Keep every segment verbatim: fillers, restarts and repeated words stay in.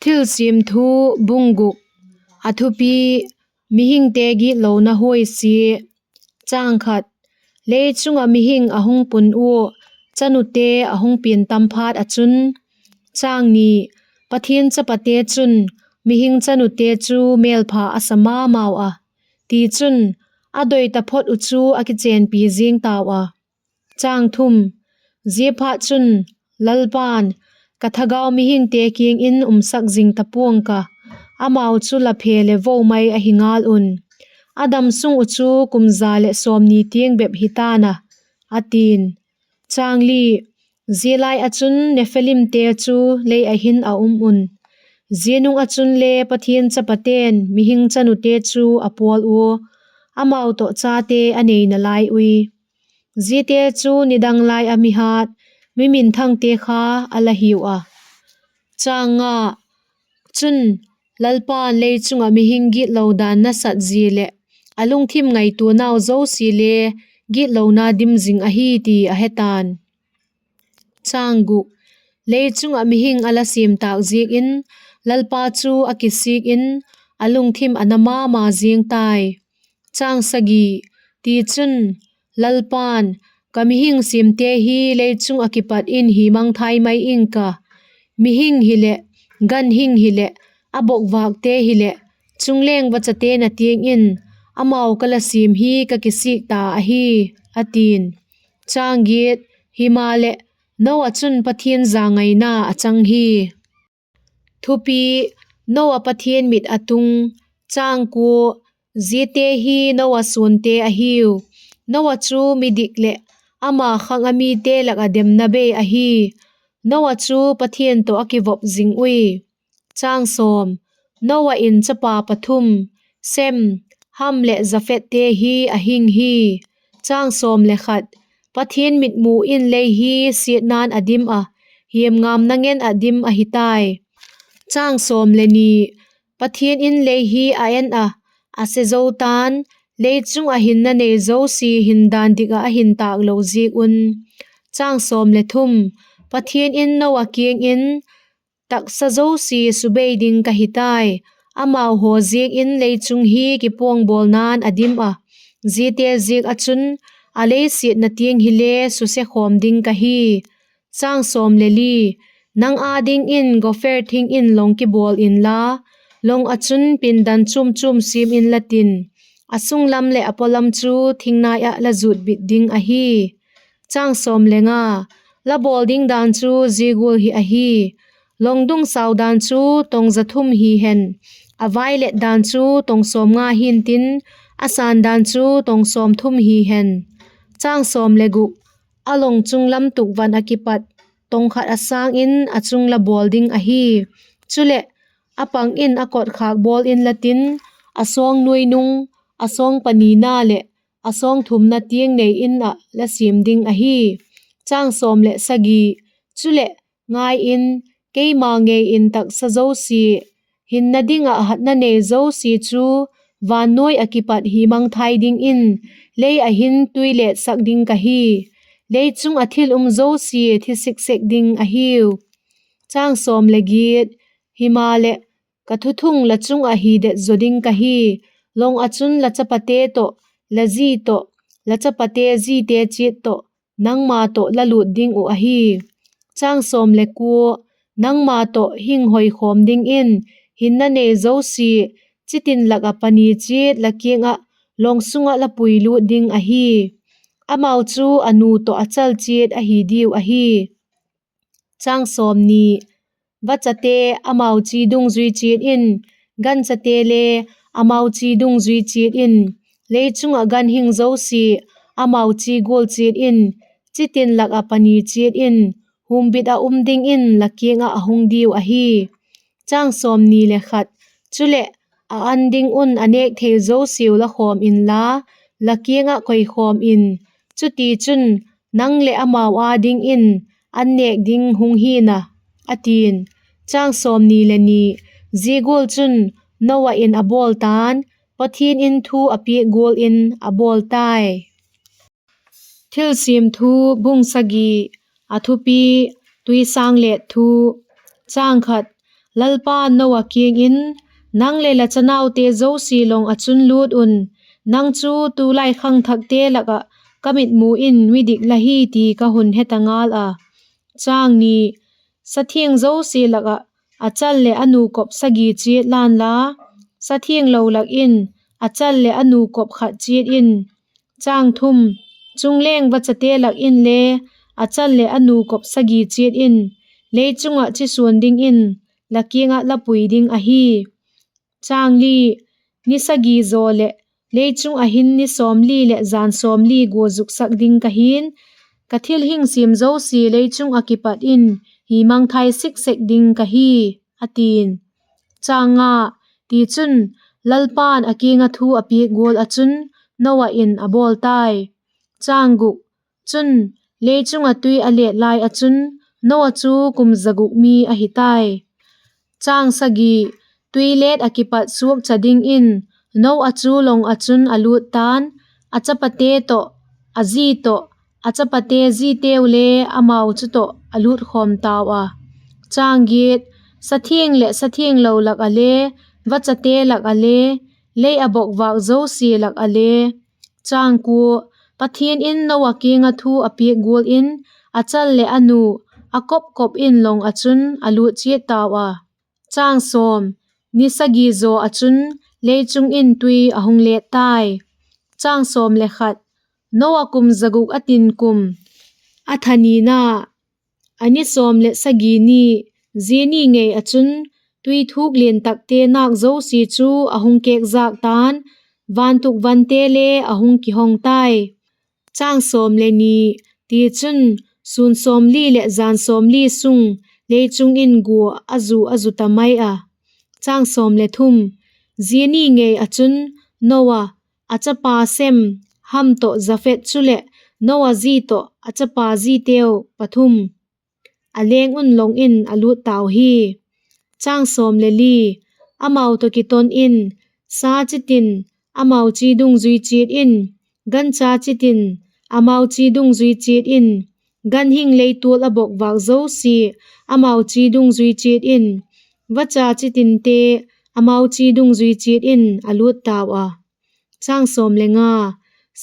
Thilsiam Thu, bung guk. A thupi: Mihingte gitlona huaisia. Chang khat. Lei chung ah mihing a hung pun ua, chanute a hung pian tam phat ah chun, chang ni, Pathian chapate chun mihing chanute chu mêlpha a sa ma mau a; tichun, a doi taphot uh chu a kichenpi ziang tau a. Chang thum. Ziaphatchun, Lalpa'n, Ka thagau mihingte kiang in umsak zing ta pua'ng ka, amau chu la phe leh vo mai ahi ngal un; a dam sung uh chu kum za leh sawmni tiang bep hi ta'n a, a ti'n. Chang li. Zia lai ah chun Nephilimte chu lei ah hin a um un; zia nung ah chunle Pathian chapate'n mihing chanute chu a pawl ua, amau tawh chate a neina lai ui. Ziate chu nidang lai ah mihat, mi minthangte kha a la hiu a. Chang nga. Chun, Lalpa'n lei chung ah mihing gitlo dan nasat zia leh a lungthim ngaituanau zosia le gitlona dim zing ahi ti a he ta'n. Chang guk. Lei chung ah mihing a la siam tâk ziakin Lalpa chu a kisik in, a lungthim a na ma ma ziang tai. Chang sagi. Tichun, Lalpa'n, Ka mihing siamte hi lei chung ah kipat in hi mangthai mai ing ka; mihing hileh, ganhing hileh, a bokvâkte hileh, chungleng vachate na tiang in, amau ka la siam hi ka kisik ta ahi, a ti'n. Chang giat. Himaleh, Noah chun Pathian zangaina a chang hi. Thupi: Noah Pathian mit a tung. Chang kua. Ziate hi Noah suante ahiu. Noah chu midik leh ama khang ah mite lak ah demna bei ahi. Noah chu Pathian tawh a kivop zing ui. Chang sawm. Noah in chapa pathum, Sem, Ham leh Japhethte hi a hing hi. Chang sawm le khat. Pathian mitmu in lei hi siatna'n a dim ah, hiamngamna ngen ah dim ahi tai. Chang sawm le ni. Pathian in lei hi a en ah, a se zo ta'n, lei chung ah hinna nei zosia hin dan dik ah a hin tâk lo ziak un. Chang sawm le thum. Pathian in Noah kiang in, Taksa zosia subei ding ka hi tai; amau haw ziak in lei chung hi kipuangbawlna'n a dim ah, ziate ziak ah chun a lei siatna tiang hile suse khawm ding ka hi. Chang sawm le li. Nang â dingin gopher thing in long kibawl inla, long ah chun pindan chuam chuam siam inla tin, a sunglam leh a pawlam chu thingnai ah la zut bit ding ahi. Chang sawm le nga. La bawl ding dan chu zia gual hi ahi: Long dung sau dan chu tong za thum hi hen, a violet dan chu tong sawmnga hi'ntin, a sân dan chu tong sawmthum hi hen. Chang sawm le guk. A long chung lam tuk van ah kipat tong khat a sâng in a chung la bawl ding ahi. Chuleh, a pang in a kotkhâk bawl inla tin, a sawng nuai nung, a sawng panina leh a sawng thumna tiang nei in ah la siam ding ahi. Chang sawm leh sagi. Chuleh, ngai in, keima ngei in taksa zosia, hinna ding ah hatna nei zosia chu van nuai ah kipat hi mangthai dingin lei ah hin tui letsak ding ka hi. Lei chung ah thil um zosia thi sik sek ding ahiu. Chang sawm le giat. Himaleh, ka thuthung la chung ah hi det zaw ding ka hi; long ah chun la chapate tawh, la zi tawh, la chapate zite chiat tawh, nangma tawh la lût ding uh ahi. Chang sawm le kua. Nangma tawh hing hoi khawm dingin hinna nei zosia, chitin lak ah pani chiat la kiang ah long sung ah la pui lût ding ahi. Amau chu a nu tawh a chal chiat ahi diu ahi. Chang sawmni. Vachate amau chi dungzui chiat in, ganchate le amau chi dungzui chiat in, lei chung ah ganhing zosia amau chi gual chiat in, chitin lak ah pani chiat in, humbit ah um dingin la kiang ah a hung diu ahi. Chang sawmni le khat. Chuleh, a an ding un a nêk thei zosiau la khawm inla, la kiang ah koikhawm in; chutichun, nang leh amau â dingin an nêk ding hung hi'n a, a ti'n. Chang sawmni le ni. Zia gual chun Noah in a bawl ta'n, Pathian in thu a piak gual in a bawl tai. Thilsiam Thu, bung sagi. A thupi: Tuisâng let thu. Chang khat. Lalpa'n Noah kiang in, Nang leh la chanaute zosia long ah chun lût un; nang chu tulai khangthakte lak ah ka mitmu in midik la hi ti ka hun he ta ngal a. Sathiang zosia lak ah a chal leh a nu kop sagi chiat la'n la, sathianglo lak in a chal leh a nu kop khat chiat in. Chungleng vachate lak inle a chal leh a nu kop sagi chiat in; lei chung ah chisuan dingin la kiang ah la pui ding ahi. Ni sagi zaw leh lei chung ah hin ni sawmli leh jan sawmli gua zuksak ding ka hi'n; ka thil hing siam zosia lei chung ah kipat in hi mangthai sik sek ding ka hi, a ti'n. Tichun, Lalpa'n a kiang ah thu a piak gual ah chun Noah in a bawl tai. Chun, lei chung ah tui a let lai ah chun Noah chu kum za guk mi ahi tai. Tui let ah kipat suakcha dingin Noah chu long ah chun a lût ta'n, a chapate tawh, a zi tawh, a chapate ziteu le amau chu tawh a lût khawm tau a. Sathiang leh sathianglo lak ah le, vachate lak ah le, lei ah bokvâk zosia lak ah le. Pathian in Noah kiang ah thu a piak gual in a chal leh a nu a kop kop in long ah chun a lût chiat tau a. Ni sagi zaw ah chun lei chung in tui a hung let tai. Noah kum za guk a tin kum, a tha nina, a ni sawm leh sagi ni, zia ni ngei ah chun tui thuk lian takte nâk zosia chu a hung kêkjâk ta'n, vantuk vante le a hung kihong tai. Tichun, sûn sawmli leh jan sawmli sung lei chung in gua a zu a zu ta mai a. Zia ni ngei ah chun Noah, a chapa Sem, Ham tawh Japhet chuleh Noah zi tawh a chapa ziteu pathum a leng un long in a lût tau hi. Amau tawh kiton in, sa chitin, amau chi dungzui chiat in; gancha chitin, amau chi dungzui chiat in; ganhing leitual a bokvâk zosia, amau chi dungzui chiat in; vacha chitinte, amau chi dungzui chiat in a lût tau a.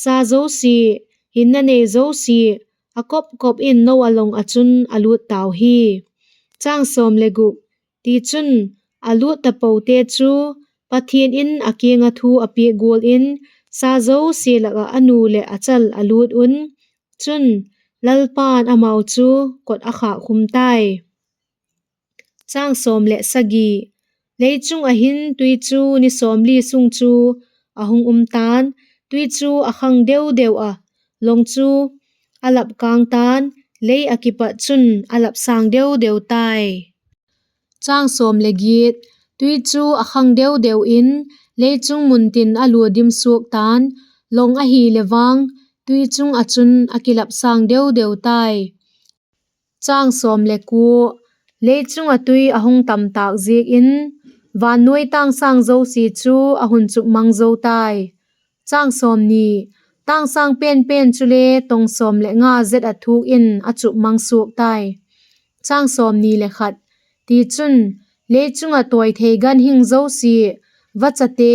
Sa zosia, hinna nei zosia, a kop kop in Noah long ah chun a lût tau hi. Tichun, a lût tapote chu Pathian in a kiang ah thu a piak gual in sa zosia lak ah a nu leh a chal a lût un; chun, Lalpa'n amau chu kot a khâk khum tai. Lei chung ah hin tui chu ni sawmli sung chu a hung um ta'n, tui chu a khang deu deu ah, long chu a lap kâng ta'n, lei ah kipat chun a lap sâng deu deu tai. Tui chu a khang deu deu in, lei chung mun tin a lua dim suak ta'n, long ahileh vang, tui chung ah chun a kilap sâng deu deu tai. Lei chung ah tui a hung tam tâk ziak in, van nuai tângsâng zosia chu a hun chupmang zo tai. Tângsâng pen pen chule tong sawm leh nga zet ah thuk in a chupmang suak tai. Tichun, lei chung ah tawi thei ganhing zosia, vachate,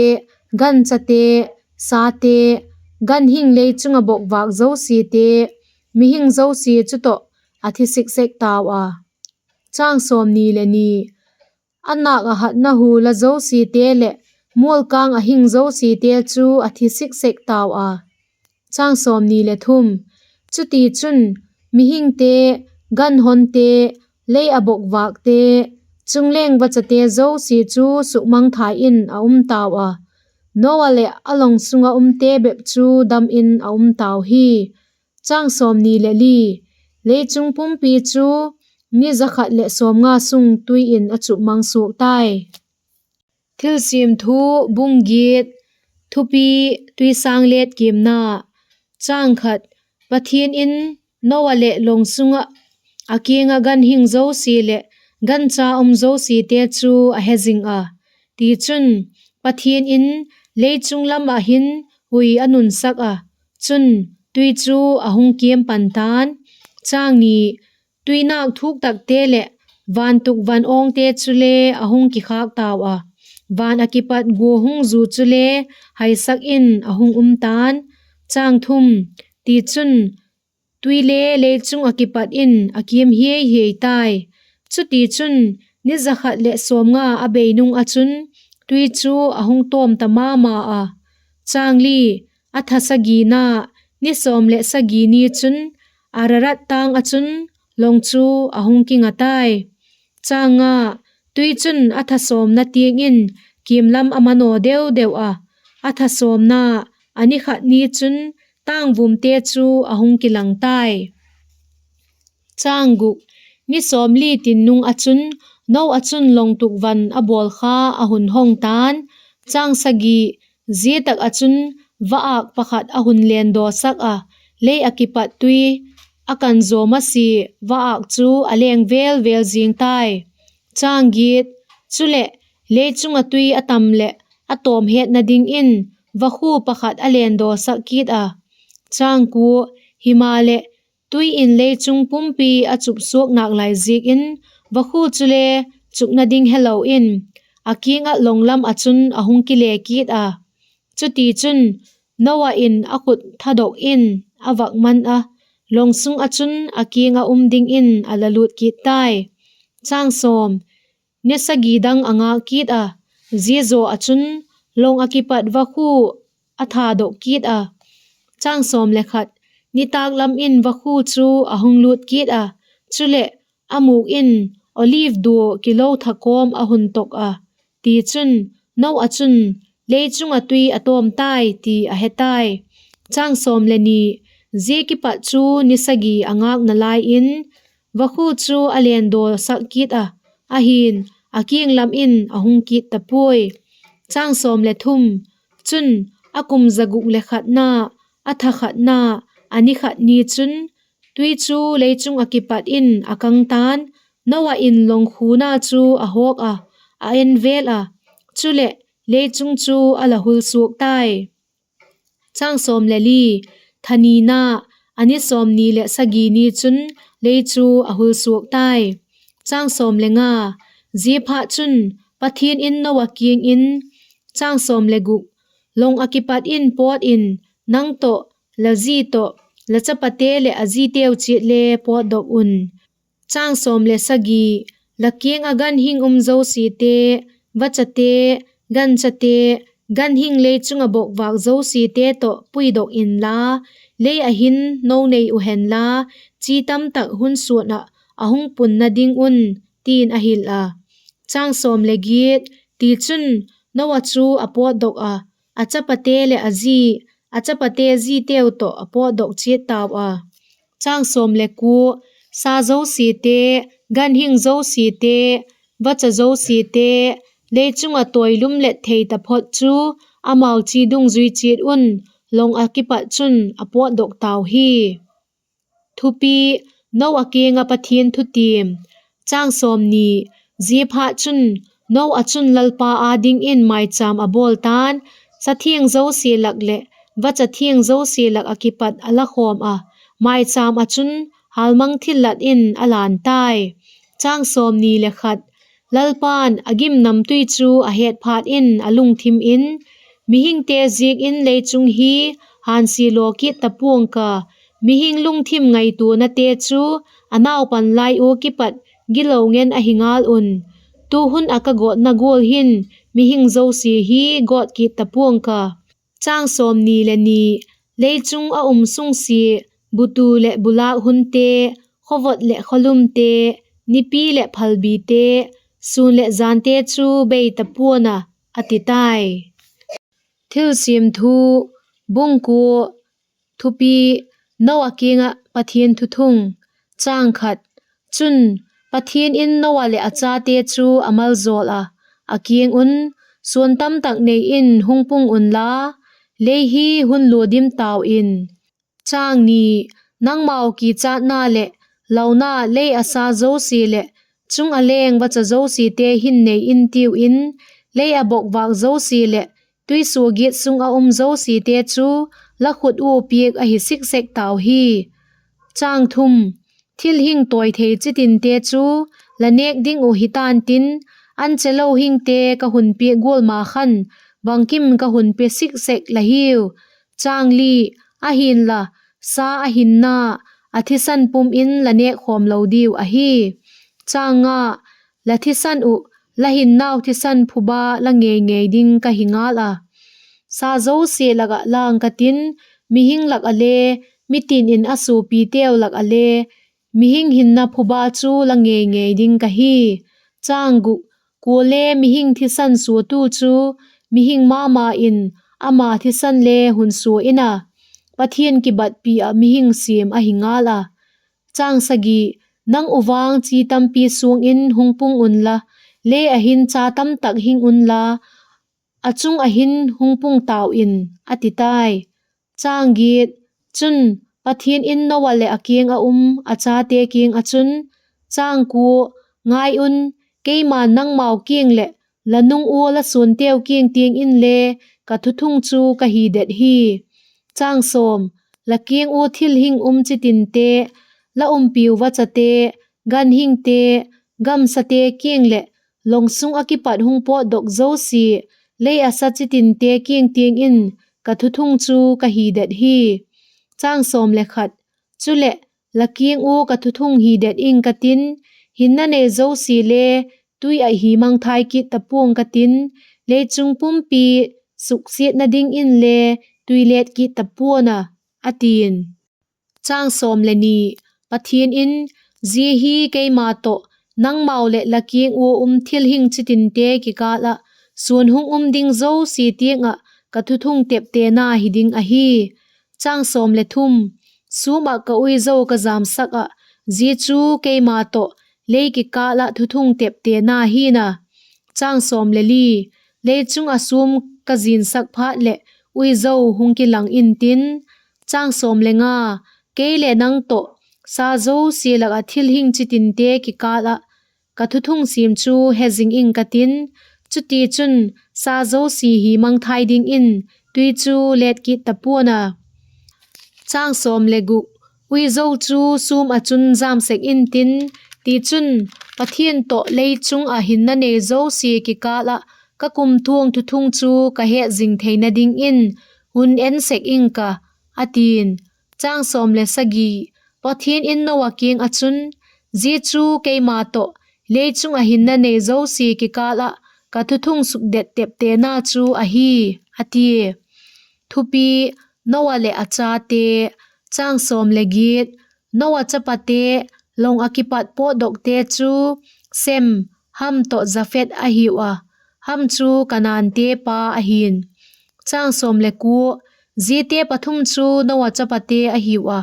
ganchate, sate, ganhing lei chung ah bokvâk zosiate, mihing zosia chu tawh a thi sik sek tau a. A nâk ah hatna hu la zosiate leh mualkâng ah hing zosiate chu a thi sik sek tau a. Chutichun, mihingte, ganhonte, lei ah bokvâkte, chungleng vachate zosia chu sukmangthai in a um tau a; Noah leh a long sung ah umte bep chu dam in a um tau hi. Lei chung pumpi chu ni za khat leh sawmnga sung tui in a chupmang suak tai. Thilsiam Thu, bung giat. Thupi: Tuisâng Let Kiamna. Pathian in Noah leh long sung ah, a kiang ah ganhing zosia leh gancha um zosiate chu a he zing a; tichun, Pathian in, Lei chung lam ah hin hui a nunsak ah, chun, tui chu a hung kiam pan ta'n. Tui nâk thuk takte leh Vantuk van awngte chule a hung kikhâk tau a, van ah kipat gua hung zu chule haisak in a hung um ta'n. Tichun, tui le lei chung ah kipat in a kiam hiai hiai tai. Chutichun, ni za khat leh sawmnga a bei nung ah chun tui chu a hung tawm ta ma ma a. A thasagina, ni sawm leh sagi ni chun Ararat tâng ah chun long chu a hung kinga tai. Tui chun a thasawmna tiang in kiam lam a manaw deu deu a, a thasawmna a ni khat ni chun tângvumte chu a hung kilang tai. Ni sawmli tin nung ah chun Noah chun longtuk van a bawl kha a hun hong ta'n. Zia tak ah chun va-âk pakhat a hun lendawsak a, lei ah kipat tui a kan zaw masia va-âk chu a leng vêl vêl zing tai. Chuleh, lei chung ah tui a tam leh a tawm hetna dingin vakhu pakhat a lendawsak kit a. Himaleh, tui in lei chung pumpi a chupsuak nâk lai ziak in vakhu chule chukna ding helo in a kiang ah long lam ah chun a hung kile kit a. Chutichun, Noah in a khut thadok in a vak man a, long sung ah chun a kiang ah um dingin a la lût kit tai. Ni sagi dang a ngâk kit a, zia zaw ah chun long ah kipat vakhu a thadok kit a. Nitâk lam in vakhu chu a hung lût kit a, chuleh, a mûk in oliv dua kilo tha kawm a hun tok a. Tichun, Noah chun, lei chung ah tui a tawm tai ti a he tai. Zia kipat chu ni sagi a ngâkna lai in vakhu chu a lendawsak kit a, ahi'n, a kiang lam in a hung kit ta puai. Chun, a kum za guk leh khatna, a tha khatna, a ni khat ni chun tui chu lei chung ah kipat in a kang ta'n; Noah in long khuna chu a hawk a, a en vêl a, chuleh, lei chung chu a la hul suak tai. Tha nina, a ni sawmni leh sagi ni chun lei chu a hul suak tai. Ziaphatchun, Pathian in Noah kiang in, Long ah kipat in pawt in, nang tawh, la zi tawh, la chapate leh a ziteu chiat le pawtdok un. La kiang ah ganhing um zosiate, vachate, ganchate, ganhing lei chung ah bokvâk zosiate tawh puidok inla, lei ah hin no nei uh henla, chi tamtak hun suan ah a hung punna ding un, ti'n a hil a. Tichun, Noah chu a pawtdok ah, a chapate leh a zi, a chapate ziteu tawh a pawtdok chiat tau a. Sa zosiate, ganhing zosiate, vacha zosiate, lei chung ah tawi lum let thei taphot chu amau chi dungzui chiat un, long ah kipat chun a pawtdok tau hi. Noah kiang ah Pathian thutiam. Ziaphatchun, Noah chun Lalpa â dingin mâichâm a bawl ta'n, sa thiang zosia lak leh vacha thiang zosia lak ah kipat a la khawm ah, mâichâm ah chun hâlmang thillat in a lan tai. Lalpa'n a gimnamtui chu a het phat in a lungthim in, Mihingte ziak in lei chung hi hânsia law kit ta pua'ng ka; mihing lungthim ngaituanate chu a naupan lai ua kipat gilo ngen ahi ngal un; tuhun ah ka gawtna gual hin mihing zosia hi gawt kit ta pua'ng ka. Lei chung a um sungsia, butu leh bulâk hunte, khawvot leh khawlumte, nipi leh phalbite, sûn leh jante chu bei ta pua'n a, a ti tai. Thilsiam Thu, bung kua. Thupi: Noah kiang ah Pathian thuthung. Chun, Pathian in Noah leh a chate chu a maljawl ah, a kiang un, Suan tamtak nei in hung pung unla, lei hi hun lua dim tau in. Nangmau kichatna leh launa lei ah sa zosia leh chung ah leng vacha zosiate hin nei intiu in; lei ah bokvâk zosia leh tuisuagiat sung ah um zosiate chu la khut ua piak ahi sik sek tau hi. Thil hing tawi thei chitinte chu la nêk ding uh hita'n tin, anchelo hingte ka hun piak gual ma khan, bangkim ka hun pe sik sek la hiu. Chang li, ahi'n la, sa a hinna, a thisan pum in la nêk khawm lo diu ahi. Chang nga, la thisan uh, la hinnau thisan phuba la ngei ngei ding ka hi ngal a. Sa zosia lak ah lang ka tin, mihing lak ah le, mitin in a suapiteu lak ah le, mihing hinna phuba chu la ngei ngei ding ka hi. Chang guk, kuale mihing thisan suatu chu, mihing ma ma in ama thisan le hun sua in a, Pathian kibatpi ah mihing siam ahi ngal a. Chang sagi, nang uh vang chi tampi suang in hung pung unla, lei ah hin cha tamtak hing unla, a chung ah hin hung pung tau in, a ti tai. Chang giat, chun Pathian in Noah leh a kiang ah um a chate kiang ah chun, Chang kua, ngai un, keima'n nangmau kiang leh la nung ua la suanteu kiang tiang inle ka thuthung chu ka hi det hi. Chang sawm, la kiang ua thil hing um chitinte, la umpiu vachate, ganhingte, gamsate kiang leh long sung ah kipat hung pawtdok zosia, lei ah sa chitinte kiang tiang in ka thuthung chu ka hi det hi. Chang sawm le khat, chuleh, la kiang ua ka thuthung hi det ing ka tin, hinna nei zosia le tui ah hi mangthai kit ta pua'ng ka tin, lei chung pumpi suksiatna dingin le tui let kit ta pua'n a, a ti'n. Chang sawm le ni, Pathian in, zia hi keima tawh, nangmau leh la kiang ua um thil hing chitinte kikâl ah, suan hung um ding zosia tiang ah ka thuthung teptena hi ding ahi. Chang sawm le thum, sûm ah ka uizo ka jamsak ah, zia chu keima tawh, lei kikâl ah thuthung teptena hi'n a. Chang sawm le li, lei chung ah sûm ka zinsak phat leh, uizo hung kilang intin. Chang sawm le nga, kei leh nang tawh, sa zosia lak ah thil hing chitinte kikâl ah, ka thuthung siam chu he zing ing ka tin, chutichun, sa zosia hi mangthai dingin, tui chu let kit ta pua'n a. Chang sawm le guk, uizo chu sûm ah chun jam sek intin, tichun, Pathian tawh lei chung ah hinna nei zosia kikâl ah ka kumtuang thuthung chu ka het zing theina dingin, hun en sek ing ka, a ti'n. Chang sawm le sagi, Pathian in Noah kiang ah chun, zia chu keima tawh, lei chung ah hinna nei zosia kikâl ah ka thuthung sukdet teptena chu ahi, a tia. Thupi, Noah leh a chate. Chang sawm le giat, Noah chapate, long ah kipat pawtdokte chu, Sem, Ham tawh Japhet ahiu a, Ham chu Kanaante pa ahi'n. Chang sawm le kua, ziate pathum chu Noah chapate ahiu a,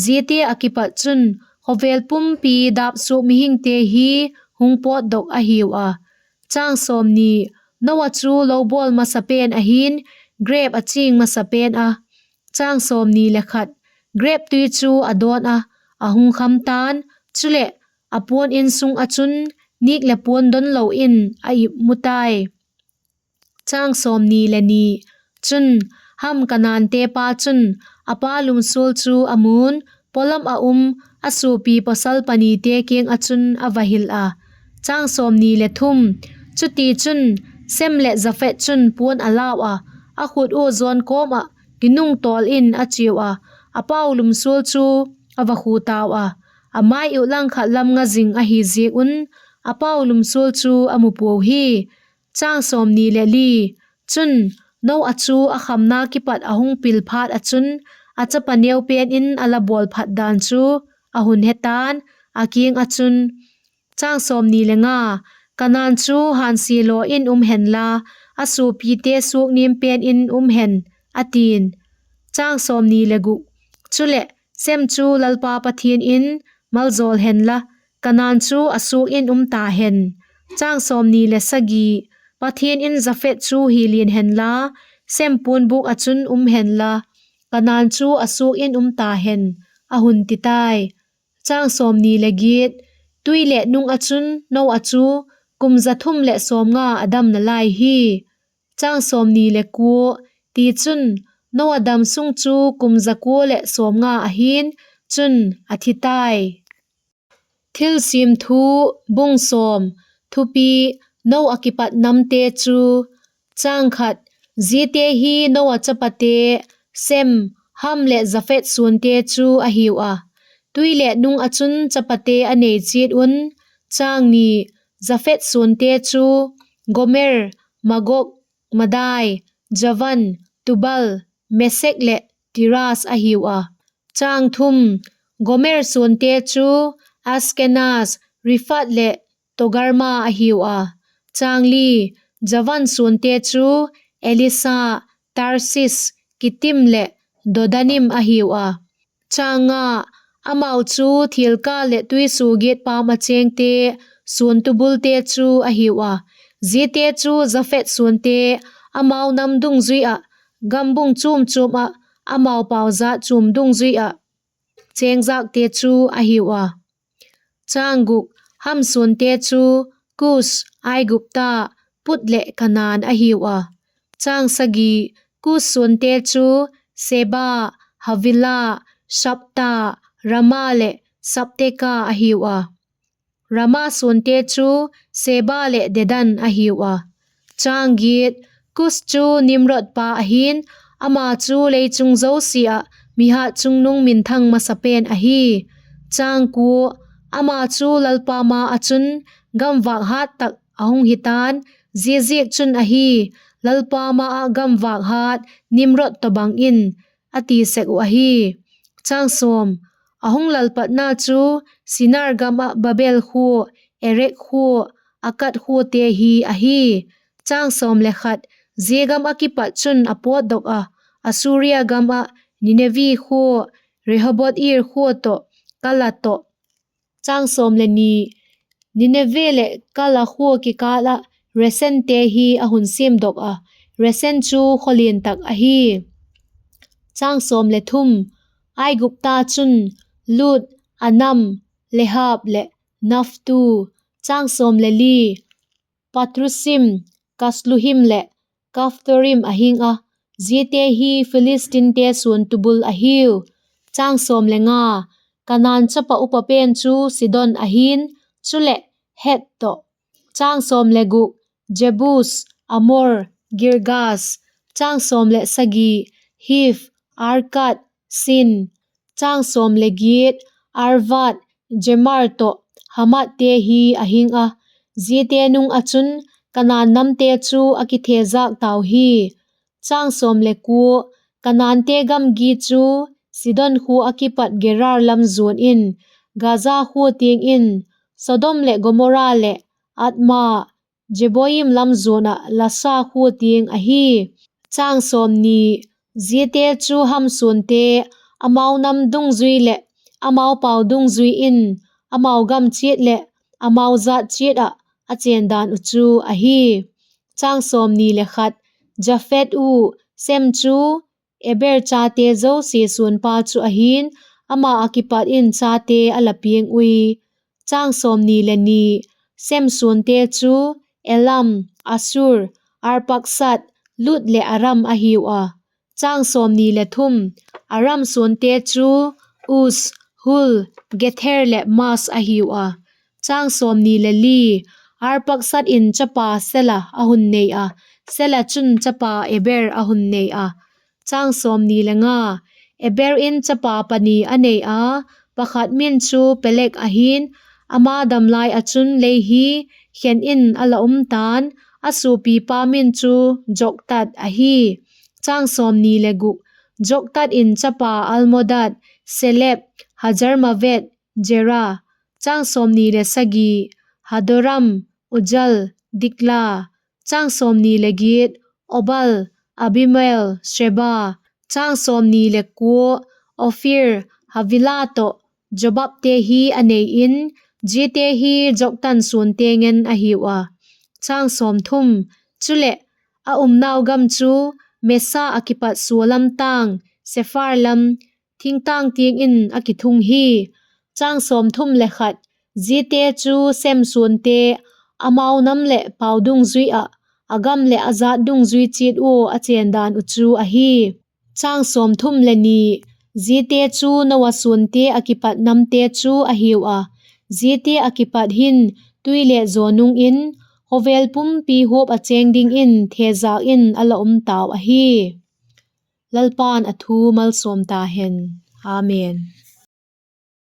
ziate ah kipat chun khawvel pumpi dâp suak mihingte hi hung pawtdok ahiu a. Chang sawmni, Noah chu lo bawl masa pen ahi'n, grep a ching masa pen a. Chang sawmni le khat, grep tui chu a dawn a, a hung kham ta'n, chuleh, a puan insung ah chun nîk leh puan don lo in a ip mu tai. Chang sawmni le ni, chun, Ham Kanaante pa chun, a pa lumsual chu a mu'n, pawlam ah um, a suapi pawsal panite kiang ah chun a va hil a. Chang sawmni le thum, chutichun, Sem leh Japhet chun puan a lau a, a khut ua zawn kawm ah, kinungtawl in a chiau a, a pau lumsual chu a va khu tau a, a mai uh langkhat lam nga zing ahi ziak un, a pau lumsual chu a mu puau hi. Chang sawmni le li, chun, Noah chu a khamna kipat a hung pil phat ah chun, a chapa neu pen in a la bawl phat dan chu a hun he ta'n, a kiang ah chun, Chang sawmni le nga, Kanaan chu hânsia law in um henla, a suapite suak niam pen in um hen, a ti'n. Chang sawmni le guk, chuleh, Sem chu Lalpa Pathian in maljawl henla, Kanaan chu a suak in um ta hen. Chang sawmni le sagi, Pathian in Japhet chu hi lian henla, Sem puanbûk ah chun um henla, Kanaan chu a suak in um ta hen, a hun ti tai. Chang sawmni le giat, tui leh nung ah chun Noah chu kum za thum leh sawmnga a dam nalai hi. Chang sawmni le kua, tichun, Noah dam sung chu kum za kua leh sawmnga ahi'n, chun, a thi tai. Thilsiam Thu, bung sawm. Thupi: Noa kipat namte chu. Chang khat. Ziate hi Noa chapate Sem, Ham leh Japhet suante chu a hiu a, tui le nung ah chun chapate a nei chiat un. Chang ni. Japhet suante chu Gomer, Magog, Madai, Javan, Tubal, Mesek leh Tiras a hiu a. Chang thum. Gomer suante chu Askenaz, Riphat leh Togarma a hiu a. Chang li. Javan suante chu Elisa, Tarsis, Kitim leh Dodanim a hiu a. Chang nga. Amau chu thilkâl leh tuisuagiat pâm ah chêngte, suantubulte chu a hiu a. Ziate chu Japhet suante, amau nam dungzui ah, gambung chuam chuam ah, amau pau jat chuam dungzui ah chêngzâkte chu a hiu a. Chang guk. Ham suante chu Kus, Aigupta, Put leh Kanaan a hiu a. Chang sagi. Kus suante chu Seba, Havila, Sabta, Rama leh Sabteka a hiu a. Rama suante chu Seba leh Dedan a hiu a. Chang giat. Kus chu Nimrod pa ahi'n, ama chu lei chung zosia ah mihat chungnung minthang masa pen ahi. Chang kua. Ama chu Lalpa ma ah chun gamvâk hât tak a hung hi ta'n, ziaziakchun ahi, Lalpa ma ah gamvâk hât Nimrod tawhbang in a ti sek uh ahi. Chang sawm. A hung lalpatna chu Sinar gam ah Babel khua, Erek khua, Akad khuate hi ahi. Chang sawm le khat. Zia gam ah kipat chun a pawtdok ah, Assuria gam ah Ninevi khua, Rehoboth-ir khua tawh, Kala tawh. Chang sawm le ni. Nineve leh Kala khua kikâl ah Resente hi a hun siamdok ah, Resen chu khawlian tak ahi. Chang sawm le thum. Aigupta chun Lut, Anam, Lehab leh Naphtu. Chang sawm le li. Pathrusim, Kasluhim leh Kaphtorim a hing a, ziate hi Philistinte suantubul ahiu. Chang sawm le nga. Kanaan chapa upa pen chu Sidon ahi'n, chuleh Heth tawh. Chang sawm le guk. Jebus, Amor, Girgas. Chang sawm leh sagi. Hiv, Arkad, Sin. Chang sawm le giat. Arvad, Zemar tawh Hamathte hi a hing a, ziate nung ah chun Kanaan namte chu a kithezâk tau hi. Chang sawm le kua. Kanaante gamgi chu Sidon khua ah kipat Gerar lam zuan in, Gaza khua tiang in, Sodom leh Gomora leh Adma, Zeboiim lam zuan ah Lasa khua tiang ahi. Chang sawmni. Ziate chu Ham suante, amau nam dungzui leh amau pau dungzui in, amau gam chiat leh amau jat chiat ah a chên dan uh chu ahi. Chang sawmni le khat. Japhet u Sem chu Eber chate zosia suanpa chu ahi'n, ama ah kipat in chate a la piang ui. Chang sawmni le ni. Sem suante chu Elam, Asur, Arpaksat, Lud leh Aram a hiu a. Chang sawmni le thum. Aram suante chu Uz, Hul, Gether leh Mas a hiu a. Chang sawmni le li. Arpaksat in chapa Sela a hun nei a, Sela chun chapa Eber a hun nei a. Chang sawmni le nga. Eber in chapa pani a nei a, pakhat min chu Pelek ahi'n, ama damlai ah chun lei hi khen in a la um ta'n, a suapipa min chu Joktat ahi. Chang sawmni le guk. Joktat in chapa Almodad, Selep, Hajarmavet, Jera. Chang sawmni le sagi. Hadoram, Ujal, Dikla. Chang sawmni le giat. Obal, Abimael, Sheba. Chang sawmni le kua. Ophir, Havila tawh Jobabte hi a nei in, ziate hi Joktan suante ngen a hiu a. Chang sawmthum. Chuleh, a umnau gam chu Mesa ah kipat sua lam tâng, Sephar lam, thingtâng tiang in a kithung hi. Chang sawmthum le khat. Ziate chu Sem suante, amau nam leh pau dungzui ah, a gam leh a jat dungzui chiat ua a chên dan uh chu ahi. Chang sawmthum le ni. Ziate chu Noa suante ah kipat namte chu a hiu a, Ziate ah kipat hin tui leh zaw nung in khawvel pumpi huap ah chêng dingin thezâk in a la um tau ahi. Lalpa'n a thu malsawm ta hen. Amen.